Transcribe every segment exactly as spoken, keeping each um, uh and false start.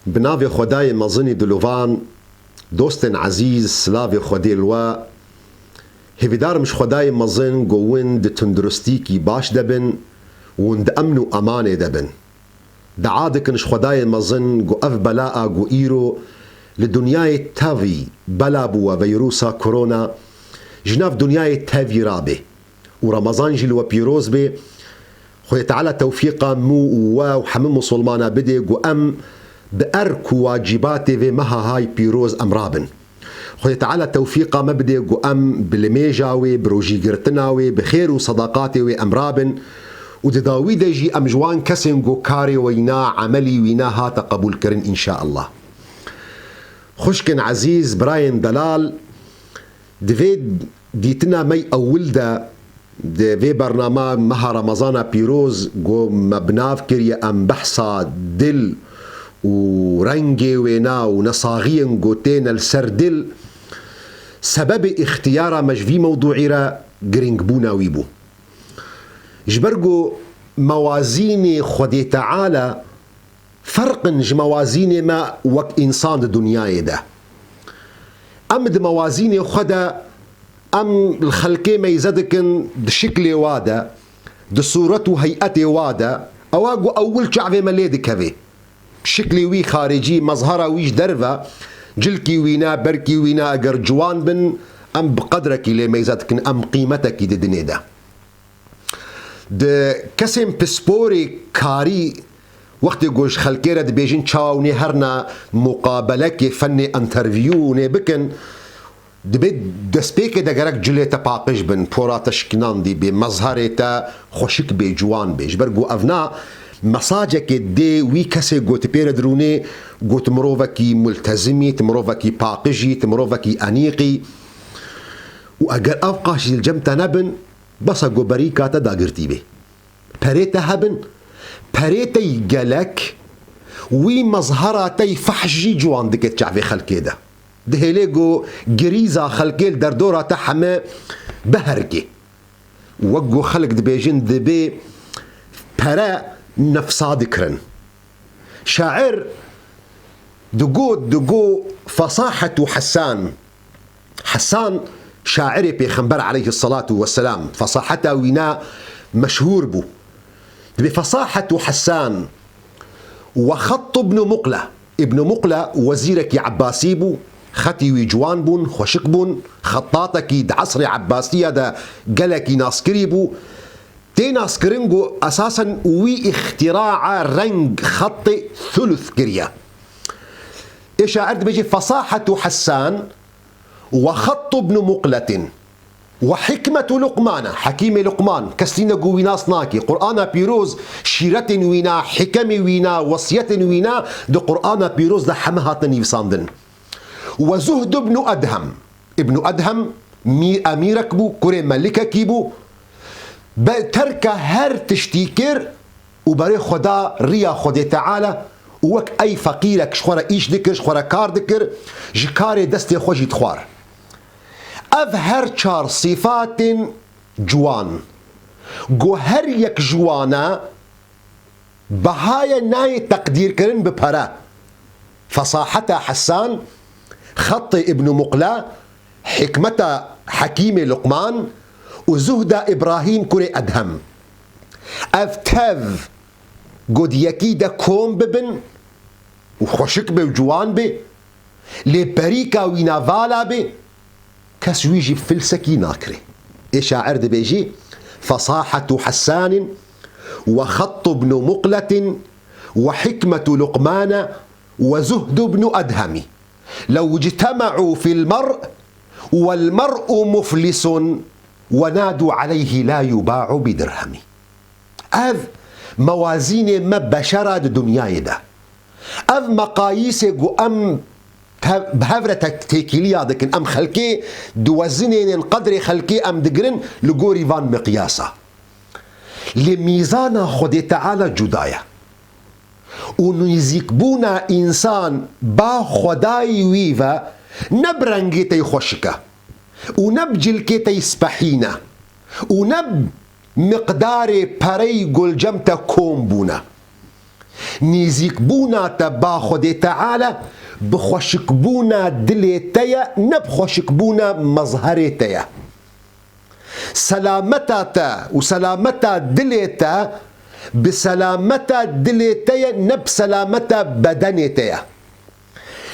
Bi navê Xwedayê mezinî dilovan, dostên ezîz, silavê Xwedê li we. Hêvîdar im ji Xwedayê mezin ku win di tunduristîkî baş de bin û win di emn û emanê de bin. Dua dikin ji Xwedayê mezin ku ev belaa ku îro li dinyayê tevî bela bûwe, veyrusa korona, ji nav dinyayê tevî rabe. Û Remezan jî li we pîroz be. Xwedê Teala tewfîqa min û we û hemû misilmana bide ku em bi erk û wacîbatê vê meha hay pîroz em rabin. Xwedê Teala tewfîqa me bide ku em bi limêja wê, bi rojîgirtina wê, bi xêr û sedaqatê wê em rabin. Û di dawî de jî em ji wan kesên ku karê wîna, emelî wîna hate qebûlkirin, înşaallah. Xwişkên ezîz, birayên delal, di vê dîtina me ewil de, di vê bernama meha Remezana pîroz ku me bi nav kiriye, em behsa dil û rengê wêna û nesaxiyên ku têne li ser dil, sebebê îxtiyara me ji vî mewdûî re giringbûna wî bû. Ji ber ku mewazînê Xwedê Teala ferq in ji mewazînê me wek însan di dinyayê de. Em di mewazînê xwe de, em li xelkê meyze dikin di şiklê wa de, di sûret û heyetê wa de, ewa ku ewil çavê me lê dikeve. Şiklê wî xaricî, mezhera wî ji derve, cilkî wî ne, berkî wî ne, eger ciwan bin, em bi qedrekî lê meyze dikin, em qîmetekî didinê de. Di kesên pisporê karî, wextê ku ji xelkê re dibêjin çawa hûn ê herna muqabelekê, fenê interview hûn ê bikin, dibê destpêkê de gerek cilê te paqij bin, pora te şiknandî bê, mezherê te xweşik bê, ciwan bê. Ji ber ku evna mesajekê dê wî kesê ku tu pê re dirûnê, ku tu mirovekî multezimî, tu mirovekî paqijî, tu mirovekî enîqî. Û eger ev qaşî li cem te nebin, bes e ku berîka te dagirtî bê. Perê te hebin, perê te yî gelek, wî mezhera te yî fehş jî ciwan dike çavê xelkê de. Dihêlê ku girîza xelkê li derdora te heme biherikê. Wek ku xelk dibêjin, dibê pere nefsa dikirin. Şair digot, digot, fesahet û Hesan. Hesan şairê Pêxember aleyhisselatu vesselam, fesaheta wîna meşhûr bû. Dibê fesahet û Hesan we xett ibn Muqle. Ibn Muqle wezîrekî Ebbasî bû, xetî wî ciwan bûn, xweşik bûn, xettatekî di esrê Ebbasiya de gelekî naskirî bû. Tê naskirin ku esasen wî îxtîraa reng xetê thuluth kiriye. Ê şair dibêje, fesahetu Hessan we xettu bnu Muqletin we hikmetu Luqmana. Hekîmê Luqman, kes tîne ku wî nas nake. Qur'ana pîroz, şîretên wîna, hikemê wîna, wesiyetên wîna di Qur'ana pîroz de heme hatine nivîsandin. We Zuhd ibnu Edhem. Ibnu Edhem mî-, emîrek bû, kurê melikekî bû. Be-, terka her tiştî kir û berê xwe da riya Xwedê Teala û wek ey feqîrek ji xwe re îş dikir, ji xwe re kar dikir, ji karê destê xwe jî dixwar. Ev her çar sîfatên ciwan, ku her yek ji wan e, behaye nayê teqdîrkirin bi pere. Fesaheta Hessan, xetê Ibnu Muqla, hikmeta Hekîmê Luqman û zuhda Îbrahîm kurê Edhem. Ev tev ku di yekî de kom bibin û xweşik be û ciwan be, lê perîka wîna vala be, kes wî jî filsekî nakire. Ê şair dibêjî, fesahetu Hessanin we xettu bnu Muqletin we hikmetu Luqmana we zuhdu bnu Edhemi. Lew ictema'u fil mer'i wel mer'u muflisun we nadu aleyhi la yuba'u bi dirhemi. Ev mewazînê me beşera di dinyayê de. Ev meqayîsê ku em te-, bi hev re te-, têkiliya dikin, em xelkê diwezinênin, qedrê xelkê em digirin li gorî van miqyasa. Lê mîzana Xwedê Teala cuda ye. Û nîzîkbûna însan ba Xwedayî wî ve ne bi rengê te yî xweşik e û ne bi cilkê te yî spehîn e û ne bi miqdarê pereyî ku li cem te kom bûne. Nêzîkbûna te ba Xwedê Teala bi xweşikbûna dilê te ye, ne bi xweşikbûna mezherê te ye. Selameta te û selameta dilê te bi selameta dilê te ye, ne bi selameta bedenê te ye.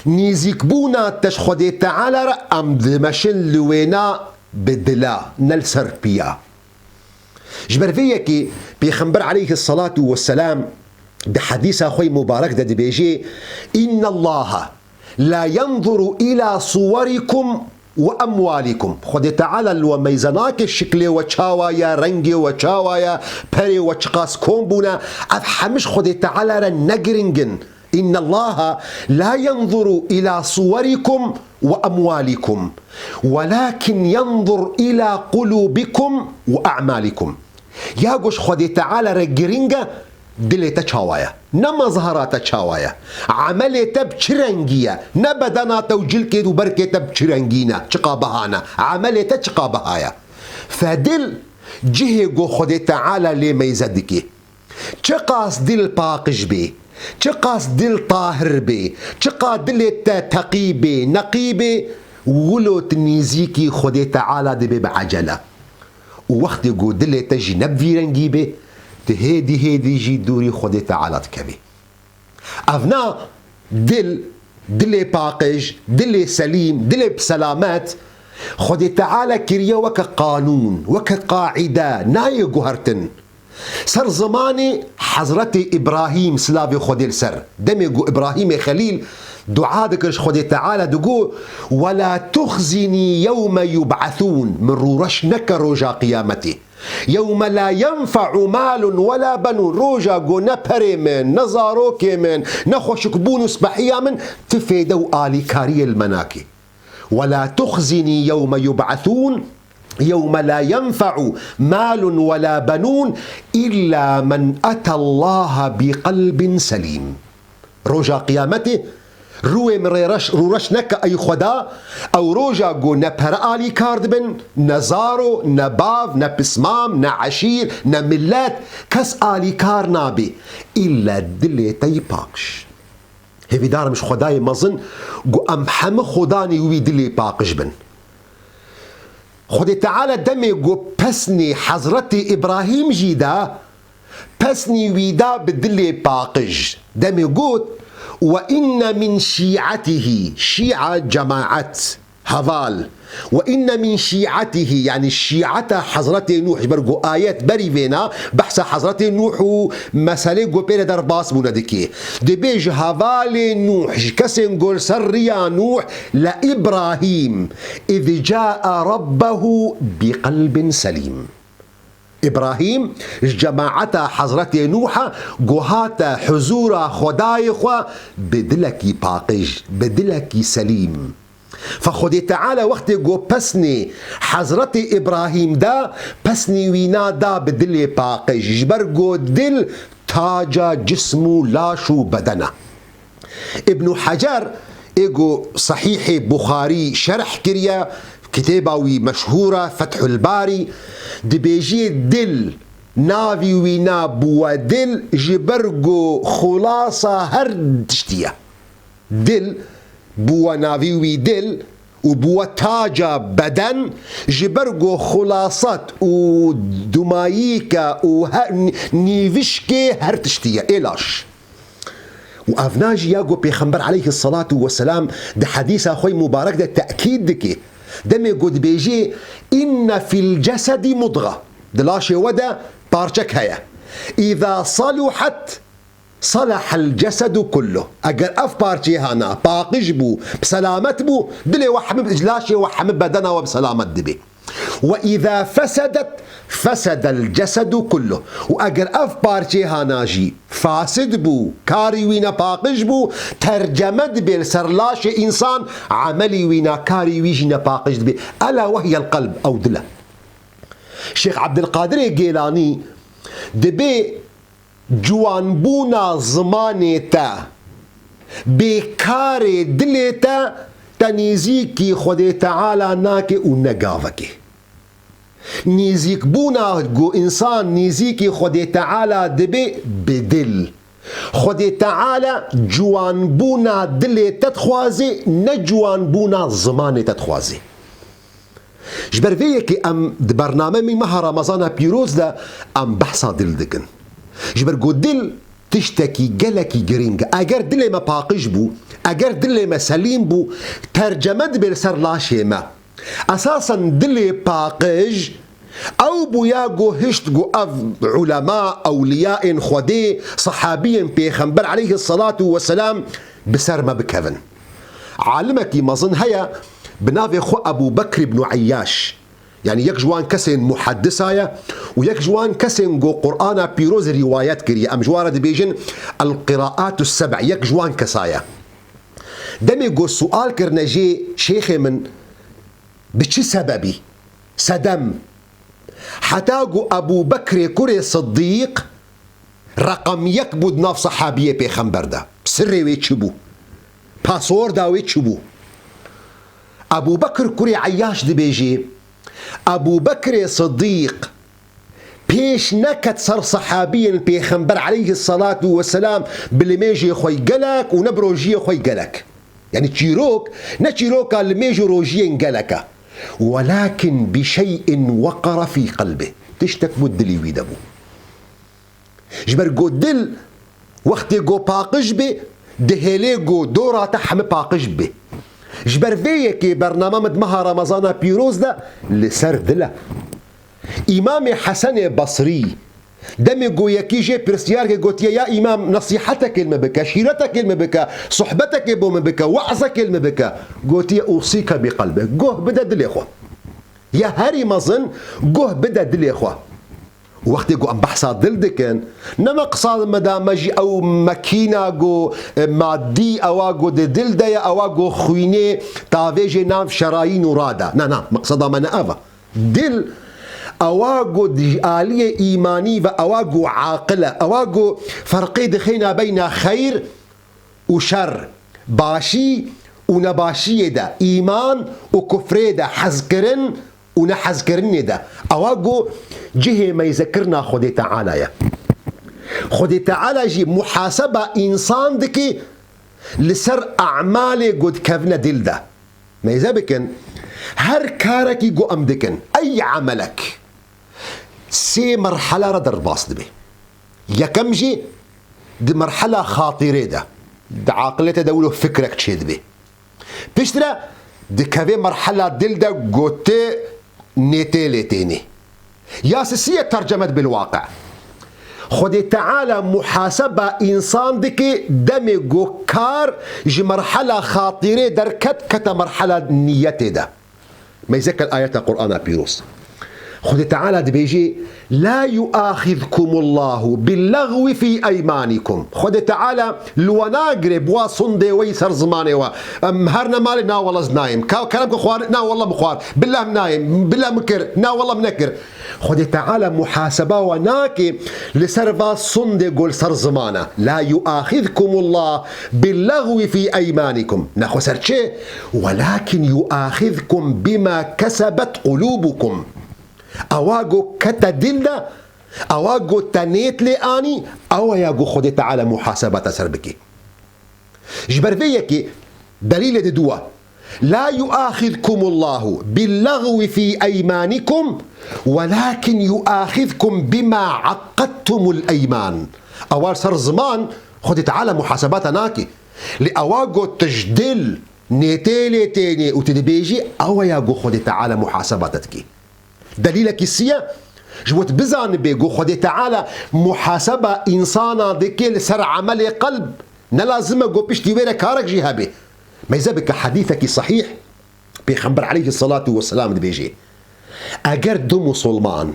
Nêzîkbûna te ji Xwedê Teala re em dimeşin li wêna bi dila, ne li ser piya. Ji ber vê yekê Pêxember aleyhisselatu vesselam di hedîsa xwe yê mubarek de dibêje, "Innallaha la yanzuru ila suwarikum ve emwalikum." Xwedê Teala li we meyze nake şiklê we çawa ye, rengê we çawa ye, perê we çiqas kom bûne. Ev hemiş Xwedê Teala re ne giring in. "Innallaha la yanzuru ila suwarikum ve emwalikum, welakin yanzur ila qulubikum ve a'malikum." Ya ku ji Xwedê Teala re giring e, dilê te çawa ye? Ne mezhera te çawa ye? Emelê te bi çi rengî ye? Ne bedena te û cilkê û berkê te bi çi rengî ne? Çiqa biha ne? Emelê te çiqa biha ye? Fedil cihê ku Xwedê Teala lê meyze dike. Çiqas dil paqij bê, çiqas dil tahir bê, çiqa dilê te teqî bê, neqî bê, wilo tu nêzîkî Xwedê Teala dibê bi ecele. Û wextê ku dilê te jî ne bi vî rengî bê, tu hêdî hêdî jî dûrî Xwedê Teala dikevî. Ev na dil, dilê paqij, dilê selîm, dilê bi selamet, Xwedê Teala kiriye weke qanûn, weke qaîde, nayê guhertin. Ser zimanê Hezretê Îbrahîm, silavê Xwedê li ser, demê ku Îbrahîmê Xelîl dua dikir ji Xwedê Teala, digot, "Wela tuxzinî yewme yub'esûn", min rûreş neke roja qiyametê. "Yewme la yenfe'u malun wela benûn", roja ku ne perê min, ne zarokê min, ne xweşikbûn û spehiya min ti fêde û alîkariyê li me nake. "Wela tuxzinî yewme yub'esûn, yewme la yenfe'u malun wela benûn, îlla men etallaha bi qelbin selîm." Roja qiyametê rûyê min rêreş, rûreş neke ey Xweda, ew roja ku ne pere alîkar dibin, ne zaro, ne bav, ne pismam, ne eşîr, ne millet, kes alîkar nabe, îlle dilê te yî paqij. Hêvîdar im ji Xwedayê mezin ku em hemû xudanê wî dilê paqij bin. Xwedê Teala demê ku pesnê Hezretê Îbrahîm jî da, pesnî wî da bi dilê paqij. Demê got, "Ve inne min şî'etihî", şî'a cemaet, heval. "Ve inne min şî'etihî", yanî şî'eta Hezretê Nûh, ji ber ku ayet berî vêna behsa Hezretê Nûh û meselê ku pê re derbas bûne dike. Dibê ji hevalê Nûh, ji kesên ku li ser riya Nûh, le Îbrahîm, "iz ca'a rabbehu bi qelbin selîm." Îbrahîm ji cemaeta Hezretê Nûha ku hate huzûra Xwedayê xwe bi dilekî paqij, bi dilekî selîm. Fe Xwedê Teala wextê ku pesnê Hezretê Îbrahîm da, pesnî wî na da bi dilê paqij, ji ber ku dil taca cism û laş û beden e. Îbnû Hecer, ê ku Sehîhê Buxarî şerh kiriye, kitêba wî meşhûr e, Fethul Barî, dibêjî dil, navî wî na bûwe dil, ji ber ku xulasa her tiştî ye. Dil bûwe navî wî dil û bûwe taca beden, ji ber ku xulasat û dumayîke û her, nîvişkê her tiştî ye, ê laş. Û ev na jî ya ku Pêxember aleyhisselatu vesselam di hedîsa xwe yê mubarek de tekîd dike. Demê ku dibêjê, "Inne fil cesedî mudga." Di laşê we de parçek heye. "Îza saluhet, salahel cesedu kullu." Eger ev parçeyê hana paqij bû, bi selamet bû, dilê we hemî, laşê we hemî bedena we bi selamet dibe. "Ve îza fesedet, fesedel cesedu kullu." Û eger ev parçeyê hana jî fasid bû, karî wî nepaqij bû, terceme dibe li ser laşê însan, emelî wî na, karî wî jî nepaqij dibe. Ela ve hiyel qelb, ew dil e. Şêx Ebdilqadirê Gêlanî dibê ciwanbûna zimanê te, bêkarê dilê te, te nêzîkî Xwedê Teala nake û ne gavekê. Nêzîkbûna ku însan nêzîkî Xwedê Teala dibe bi dil. Xwedê Teala ciwanbûna dilê te dixwazê, ne ciwanbûna zimanê te dixwazê. Ji ber vê yekê em di bernameyê meha Remezana pîroz de em behsa dil dikin. Ji ber ku dil tiştekî gelekî girîng e. Eger dilê me paqij bû, eger dilê me selîm bû, terceme dibe li ser laşê me. Esasen dilê paqij, ew bû ya ku hişt ku ev ulema, ewliyayên Xwedê, sehabiyên Pêxember aleyhisselatu vesselam bi ser me bikevin. Alimekî mezin heye bi navê xwe Ebû Bekr ibn Eyyaş. Yanî yek ji wan kesên muheddisa ye û yek ji wan kesên ku Qur'ana pîroz rîwayet kiriye. Em ji wan re dibêjin El-Qiraatu Seb', yek ji wan kesa ye. Demê ku sual kirine jê, şêxê min, bi çi sebebî? Sedem. Heta ku Ebû Bekrê kurê Siddîq reqem yek bû di nav sehabiyê Pêxember de. Sirrê wê çi bû? Passworda wê çi bû? Ebû Bekr kurê Eyyaş dibêjê, Ebû Bekrê Siddîq pêş neket ser sehabiyên Pêxember aleyhisselatu vesselam bi limêjê xwe gelek û ne bi rojiyê xwe gelek. Yanî çîrok, ne çîroka limêj û rojiyên gelek e. Welakin bi şey'in weqara fî qelbih. Tiştek bû dilî wî de bû. Ji ber ku dil wextê ku paqij bê, dihêlê ku dora te hemî paqij bê. Ji ber vê yekê bername min di meha Remezana pîroz de li ser dil e. Îmamê Hesenê Basrî, demê ku yekî jê pirsiyar kir, gotiye, ya Îmam, nesîhetekê li min bike, şîretekê li min bike, sohbetekê bo min bike, we'zekê li min bike. Gotiye, usîke bi qelbik, guh bide dilê xwe. Ya herî mezin, guh bide dilê xwe. Wextê ku em behsa dil dikin, ne meqsad me da me jî ew mekîna ku, e, madî, ewa ku di dil de ye, ewa ku xwînê tavêjê nav şerayîn û rada. Na, na, meqseda me ne ev e. Dil, ewa ku di aliyê îmanî ve, ewa ku aqil e, ewa ku ferqê dixêne beyna xeyr û şer, başî û nebaşiyê de, îman û kufrê de, hezkirin û nehezkirinê de. Ewa ku cihê meyzekirina Xwedê Teala ye. Xwedê Teala jî muhaseba însan dike li ser e'malê ku dikevine dil de. Meyze bikin, her karekî ku em dikin, ey emelek, sê merhela re derbas dibe. Yekem jî di merhela xatirê de, di aqilê te de wilo fikrek çêdibe. Piştre dikeve merhela dil de, ku tu nêtêlê tênê. Ya sisiye terceme dibe li waqe. Xwedê Teala muhaseba însan dike demê ku kar ji merhela xatirê derket, kete merhela niyetê de. Meyzeke li ayeta Qur'ana pîroz. Xwedê Teala dibêjê, "La yuaxizkumullahu billagwi fî eymanikum." Xwedê Teala li we nagirê bi wa sundê we yî ser zimanê we. Em her ne malê, na wela ez nayêm. Ka kerem ke xwar, na wela min xwar. Billah min nayêm. Billah min kir. Na wela min nekir. Xwedê Teala muhaseba we nake li ser va sundê ku li ser ziman e. "La yuaxizkumullah billagwi fî eymanikum." Nexwe ser çi? "Welakin yuaxizkum bima kesebet qulubukum." Ewa ku kete dil de, ewa ku te nêt lê anî, ewa ya ku Xwedê Teala muhaseba te ser bike. Ji ber vê yekê delîlê di dû e. "La yuaxizkumullahu billagwi fî eymanikum, welakin yuaxizkum bima aqqadtumul eyman." Ewa ser ziman Xwedê Teala muhaseba te nake. Lê ewa ku tu ji dil nêtê lê tênê û tu dibêjî, ewa ya ku Xwedê Teala muhaseba te dike. Delîlekî sî ye, ji bo tu bizanibê ku Xwedê Teala muhaseba însana dike li ser emelê qelb, ne lazim e ku piştî wê re karek jî hebe. Meyze bike hedîsekî sehîh, Pêxember aleyhisselatu vesselam dibêje, eger du musulman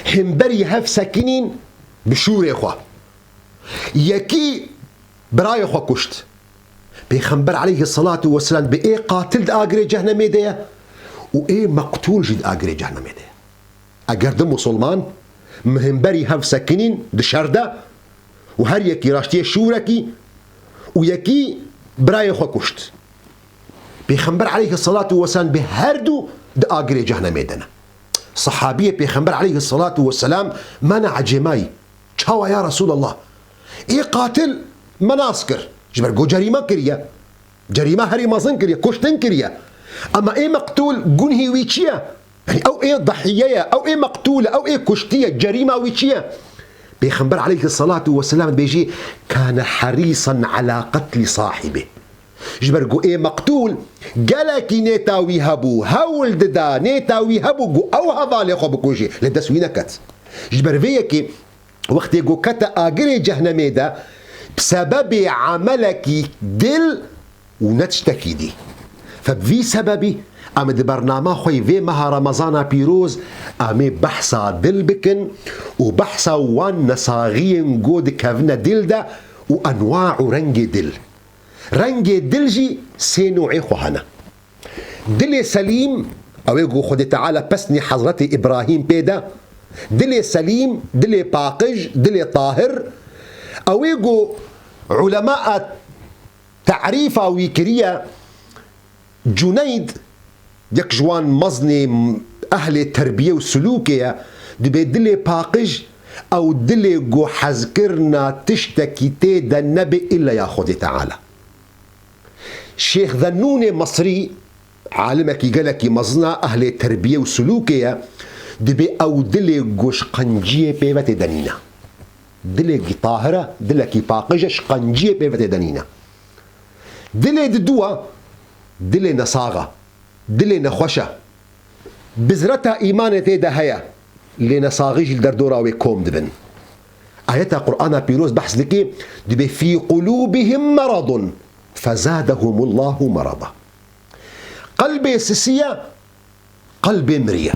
hemberî hev sekinîn bi şûrê xwe, yekî birayê xwe kuşt. Pêxember aleyhisselatu vesselam bi ê qatil di agirê cehnemê de ye û ê meqtûl jî di agirê cehnemê de ye. Eger du musulman mihimberî hev sekinîn di şer de û her yekî raştiye şûrekî û yekî birayê xwe kuşt. Pêxember aleyhisselatu vesselam bi her du di agirê cehnemê de ne. Sahabiyê Pêxember aleyhisselatu vesselam mena ecêmayî. Çawa ya Resulallah? Ê qatil me nas kir. Ji ber ku cerîme kiriye. Cerîme herî mezin kiriye. Kuştin kiriye. Ama ê meqtûl gunhî wî çi ye? Yanî ew ê dahiye ye, ew ê meqtûl e, ew ê kuştiye. Cerîma wî çi ye? Pêxember aleyhisselatu vesselam dibêjî, "Kâne herîsan ala qetlî sahibî." Ji ber ku ê meqtûl gelekî nêta wî hebû, hewl dida, nêta wî hebû ku ew hevalê xwe bikujê, lê dest wî neket. Ji ber vê yekê wextê ku kete agirê cehnemê de, bi sebebê emelekî dil û ne tiştekî dî. Fe bi vî sebebî em di bernama xwe yê vê meha Remezana pîroz em ê behsa dil bikin û behsa wan nesaxiyên ku dikevine dil de û enwa û rengê dil. Rengê dil jî sê nû'ê xwe hene. Dilê selîm, ew ê ku Xwedê Teala pesnî Hezretê Îbrahîm pê de, dilê selîm, dilê paqij, dilê tahir, ew ê ku ulema terîfa wî kiriye, Cuneyd, yek ji wan meznê ehlê terbiye û silûkê ye, dibê dilê paqij ew dilê ku hezkirina tiştekî tê de nebe îlla ya Xwedê Teala. Şêx Zennûnê Misrî, alimekî gelekî mezin e, ehlê terbiye û silûkê ye, dibê ew dilê ku ji qenciyê pê ve tê de nîne. Dilekî tahir e, dilekî paqij e, ji qenciyê pê ve tê de nîne. Dilê didu e, dilê nesax e, dilê nexweş e. Bizreta îmanê tê de heye, lê nesaxî jî li derdora wê kom dibin. Ayeta Qur'ana pîroz behs dike, dibê, "Fî qulûbihim meradun, fezadehumullahu merada." Qelbê sisî ye, qelbê mirî ye.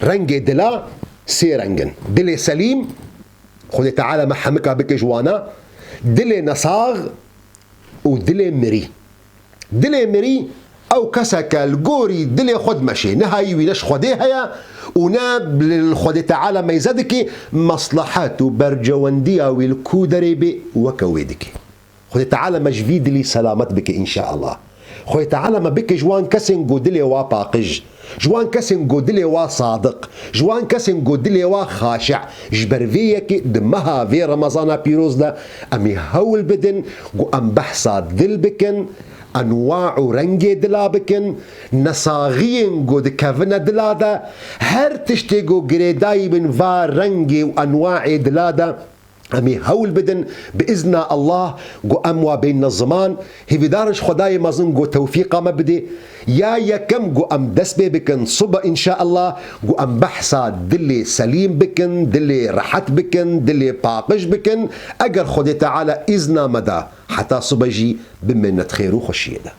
Rengê dila sê reng in. Dilê selîm, Xwedê Teala me hemika bike ji wana, dilê nesax û dilê mirî. Dilê mirî ew keseke li gorî dilê xwe dimeşê. Nihayî wî ne ji Xwedê heye û ne li Xwedê Teala meyze dike, meslehet û bercewendiya wî li ku derê bê weke wê dike. Xwedê Teala me ji vî dilî selamet bike înşeallah. Xwedê Teala me bike ji wan kesên ku dilê wa paqij, ji wan kesên ku dilê wa sadiq, ji wan kesên ku dilê wa xaşe. Ji ber vê yekê di meha vê Remezana pîroz de em ê hewl bidin ku em behsa dil bikin, enwa û rengê dila bikin, nesaxiyên ku dikevine dila de, her tiştê ku girêdayî bin va rengê û enwaê dila de, em ê hewl bidin, bi izna Allah, ku em wa bênine ziman. Hêvîdar in ji Xwedayê mezin ku tewfîqa me bidê. Ya yekem ku em dest pê bikin sibe înşeallah, ku em behsa dilê selîm bikin, dilê rehet bikin, dilê paqij bikin. Eger Xwedê Teala izna me da, heta sibe jî bimêne di xêr û xweşiyê de.